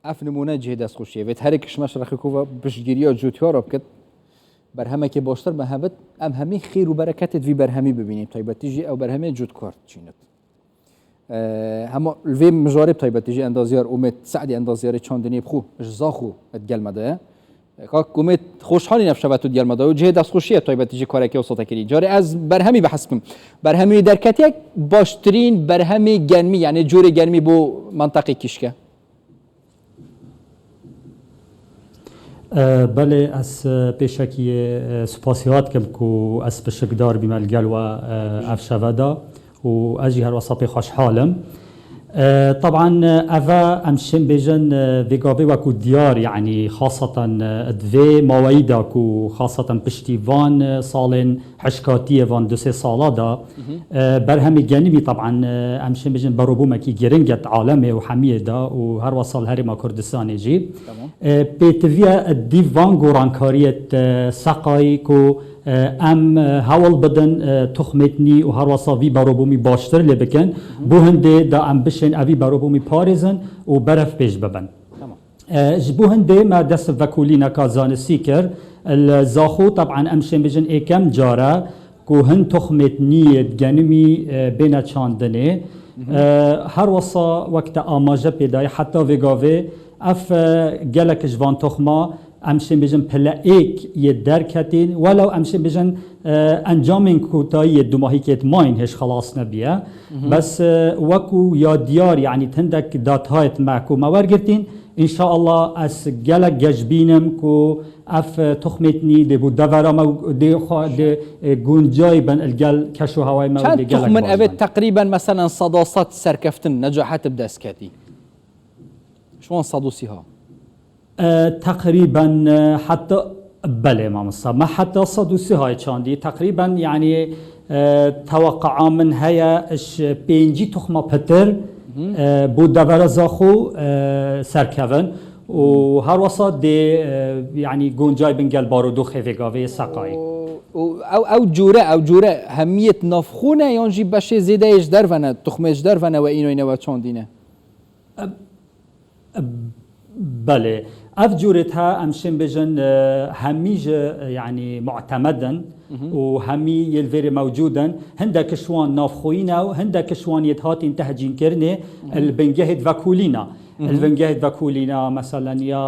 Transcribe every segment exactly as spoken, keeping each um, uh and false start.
Ev nimûne cihê destxweşiyê. Vêt herê kişmeş rexîkova piştgiriya cûtiyara bikit. Berhemekê baştir me hebit, em hemî xêr û bereketê di vî berhemî bibînîn. Taybetî jî ew berhemê cûtkar çînit. Ee, hema li vê mijarê bi taybetî jî endaziyar Umêt Se'dî, endaziyarê çandinê bi xwe ji Zaxo di gel me de ye. Kak Umêt, xweşhalî ev şeve tu di gel me de ye û cihê destxweşiyê taybetî jî karekê wisa te kirî. Carê ez berhemî behs bikim. Berhemî derketiye, baştirîn berhemê genmî, yani corê genmî bo menteqê kîşke. E, belê, ez, e, pêşekî, e, spasî we dikim ku ez pişikdar bîme li gel we, e, ev şeve de û ez jî her wesa pê xweşhal im. E, teban, e, eve em şên bêjin, e, vê gavê wekû diyar, yanî xaseten, e, di vê maweyî de ku xaseten piştî van, e, salên hişkatiyê van du sê sala de, e, berhemê genimî teban, e, em şên bêjin berobûmekî giring e di alemê û hemiyê de û her wesa li Herêma Kurdistanê jî. Tamam. E, pêtiviye dîv van gorankariyê di Seqayî ku, e, em, e, hewl bidin, e, toxmêtinî û her wesa vî berobûmî baştir lê bikin. Bo hindê da em bişên evî berobûmî parêzin û berev pêş bibin. Tamam. E, ji bo hindê me dest vekolîneka zanistî kir. Li Zaxo, teban em şên bêjin êkem car e ku hin toxmêtiniyê di genimî, e, bêne çandinê. E, her wesa wek te amaje pê dayê, heta vê gavê ev, e, gelek ji van toxma em şên bêjin pile êk yê derketîn, welew em şên bêjin, e, encamên kotayî yê dumahîkê di mayîn hêj xelas nebiye. Bes, e, wekû ya diyar, yanî hindek datayêt me ku me wergirtîn, înşaallah ez gelek geşbîn im ku ev, e, toxmêtinî dê bo devera me û dê xwe, dê, e, guncay bin li gel keş û hewayê me û dê gelek baş bin. Çend toxmin evê teqrîben, meselen, seda sed serkeftin, necahet bi dest ketî? Ji wan sed û sî ha. E, teqrîben, e, heta, belê mamosta, me heta sed û sî hayê çandî. Teqrîben, yanî, e, teweqaa min heye ji pêncî toxma pitir, e, bo devera Zaxo, e, serkevin û her wesa dê, e, yanî goncay bin gel barodoxê vê gavê yê Seqayî. Û, û ew, ew cûre, ew cûre hemiyê di navxwe ne yan jî beşê zêdeyê ji derve ne, toxmê ji derve ne we înoyne we çandîne? Belê. Ev cûrê te em şên bêjin, e, hemî ji, e, yanî mu'temed in û hemî yê li vêrê mewcûd in. Hindek ji wan navxweyî ne û hindek ji wan yê dihatîn tehcînkirinê li bingehê vekolîna. Li bingehê vekolîna, meselen, ya,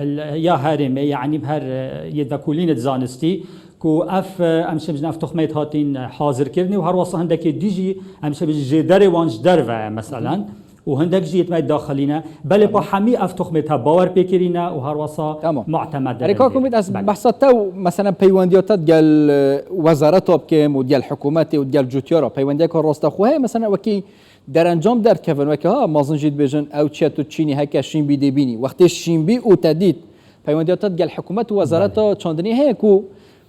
e, ya herêmê, yanî her, e, yê vekolînê di zanistî ku ev, e, em şên bêjin ev toxmeyê dihatîn hazirkirinê û her wesa hindekê dî jî em şên bêjin jêderê wan ji derve ye, meselen. Û hindek jî yê me daxilîne. Belê pa hemî ev toxmê te bawer pê kirîne û her wesa mu'temed in. Erê kak Umît, ez behsa te û, meselen, peywendiya te digel, e, wezareta bikim û digel hikûmetê û digel cûtiyara, peywendiyeke rasteqû heye, meselen, wekî derencam derdikevin, wekî ha mazin jî dibêjin, ew çiye tu çînî heke şîn bî dê bînî. Wextê şîn bî û te dît, peywendiya te digel hikûmet û wezareta çandinê heye ku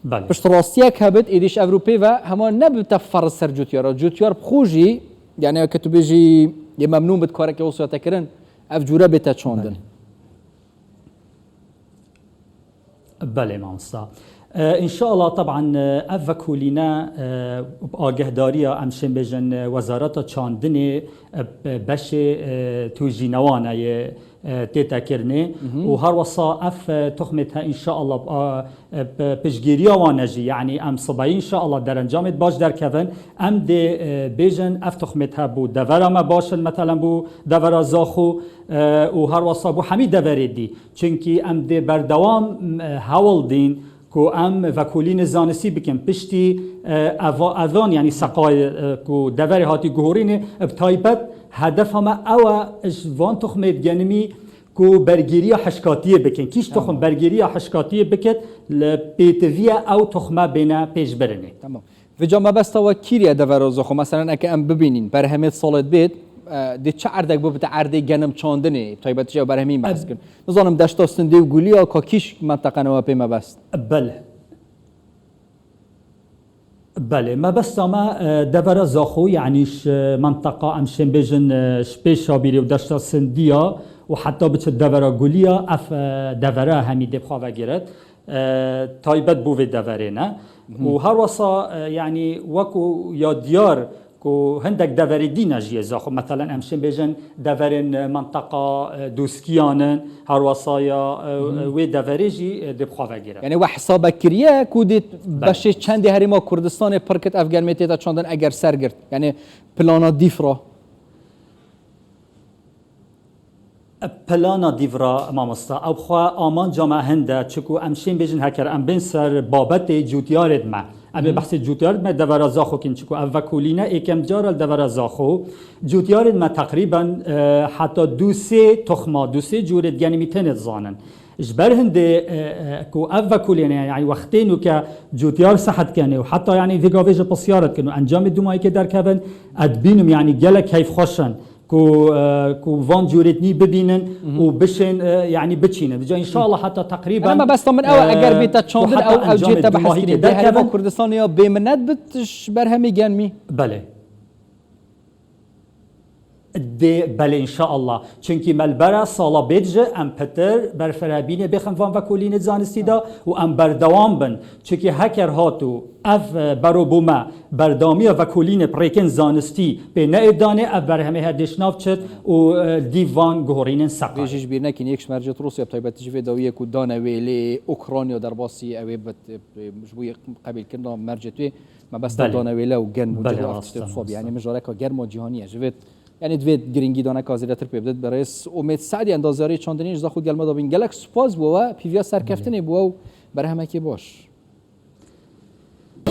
Belê. Piştrastiyek hebit, êdî ji ev rû pê ve hema ne bi te ferz ser cûtiyar e. Cûtiyar bi xwe jî, yani ke tu bêjî yê memnûn bit karekê wisa te kirin, ev cûre bête çandin. Belê. Belê mamosta. E, înşallah, teban, e, ev vekolîne, e, bi agehdariya, em şên bêjin, e, Wezareta Çandinê, e, be-, beşê, e, tûjînewane yê e, tête kirinê û her wesa ev, e, toxmê te înşaallah, a, e, p-, piştgiriya wan e jî, yanî em sibeyî înşaallah derencamê baş derkevin, em dê, e, bêjin ev toxmê te bo devera me baş in, metelen bo devera Zaxo, e, û her wesa bo hemî deverê dî. Çunkî em dê berdewam, e, hewl dîn ku em vekolînê zanistî bikin. Piştî, e, eva-, evan, yanî seqayê, e, ku deverê hatî guhorînê, bi taybet hedefa me ew e, ji van toxmê genimî ku bergêriya hişkatiyê bikin. Kîş toxm Tamam. bergêriya hişkatiyê bikit, li pêtiviye ew toxme bêne pêşbirinê. Tamam. Vêca mebesta we kî ye devera Zaxo? Meselen, eke em bibînîn, berhemê salê dibêt, e, dê çi erdek bibite erdê genim çandinê, taybet jî ew berhemî behs kirin. Nizanim deşta Sindê û Guliya ka kîş menteqene we pê mebest? Belê. Belê, mebesta me, e, devera Zaxo, yanî ji menteqa em şên bêjin, e, ji pêş Şabîrê û deşta Sindiya û heta biçe devera Guliya, ev, e, devera hemî dê bi xwe vegiret. E, taybet bo vê deverê ne. Û her wesa, e, yanî wekû ya diyar Ku hindek deverê dî ne jî yê Zaxo. Meselen em şên bêjin deverên, e, menteqa, e, Dûskiyan in, herwasaya, e, e, wê deverê jî, e, dê bi xwe vegire. Yani we hesabek kiriye ku dê beşê çendê herêma Kurdistanê pir kit ev germê tê de çandin eger ser girt. Yani plana dîf re. Plana dîv re mamosta, ew xwe amanca me hinde, çiku em şên bêjin heker em bên ser babetê cûtyarê me. Em ê behsê cûtyarê me devera Zaxo kin, çiku ev vekolîne êkem cara li devera Zaxo. Cûtyarê me teqrîben, e, heta du sê toxma, du sê cûrê digenimî tenê dizanin. Ji ber hindê, e, e, ku ev vekolîne, yani wextê nûke cûtyar sehet kenê û heta yani vê gavê ji pisyar dikin û encamê dumayî kê derkevin, ez dibînim yani gelek keyfxweş in. Ku, e, ku van cûrêtnî bibînin û bişên, e, yani biçînin. Dica inşallah heta teqrîben. Ama bes min ew eger bête çandin ew ew cê te behs kirin. Dê herêma Kurdistanê ya bêminet bit ji berhemê genmî. Belê. Dê belê inşallah. Çünkî me li bera sala bêt ji em pitir berferebînê bêxin van vekolînê zanistî de û em berdewam bin. Çikî heker hat û ev, e, berobûme berdamiya vekolînê bi rêkên zanistî pê neê danê, ev berhemê her dêşnav çit û, e, dîvan guhorînên seqayê. Vê jî ji bîr nekîn, yek ji mercêt Rûsya bi taybetî ji vê dawiyê ku dane wê lê Ukrayna derbasî ew ê bit, e, ji bo qebîlkirina mercêt wê mebesta dane wê le û gen û cihê tiştê bi xwe bî. Yani mijareka germa cîhanî ye. Ji vê, yani divê giringîdaneka zêdetir pê bidit. Berêz Umêd Se'dî endaziyarê çandinê ji Zaxo gelme dabîn. Gelek spas bo we, pîviya serkeftinê bo we û berhemekê baş.